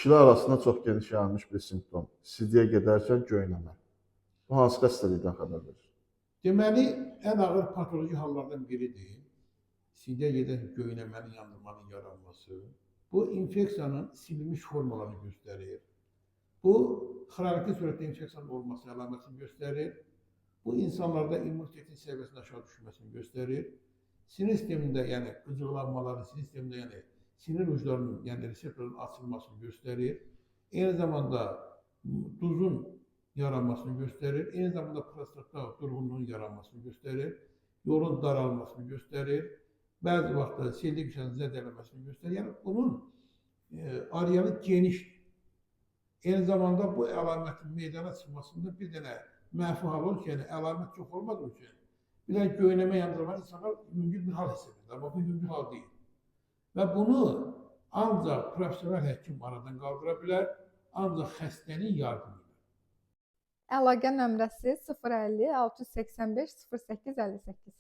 Kişilər arasında çox geniş yayılmış bir simptom. Sidiyə gedərkən göynəmə. Bu hansı xəstəlikdən xəbər verir? Deməli, ən ağır patoloji hallardan biridir. Sidiyə gedən göynəmənin, yandırmanın yaranması. Bu infeksiyanın silinmiş formalarını göstərir. Bu xroniki surətdə infeksiyanın olması əlamətini göstərir. Bu insanlarda immunitetin səviyyəsinin aşağı düşməsini göstərir. Sinir sistemində, yəni qıcıqlanmaların, sinir sistemində, yəni sinir uclarının, yəni reseptorların açılmasını göstərir. Eyni zamanda duzun yaranmasını göstərir. Eyni zamanda prostatda durğunluğun yaranmasını göstərir. Yolun daralmasını göstərir. Bəzi vaxtda sellik qişanın zədələnməsini göstərir. Yəni bunun arealı genişdir. Eyni zamanda bu əlamətin meydana çıxmasında bir dənə mənfi hal olur ki, yəni əlamət çox olmadığı üçün bir dənə göynəmə yandırma insanlar yüngül bir hal hesab edir. Amma bu yüngül hal deyil. Və bunu ancaq professional həkim aradan qaldıra bilər, ancaq xəstənin yardımı ilə. Əlaqə nömrəsi 050 685 08 58.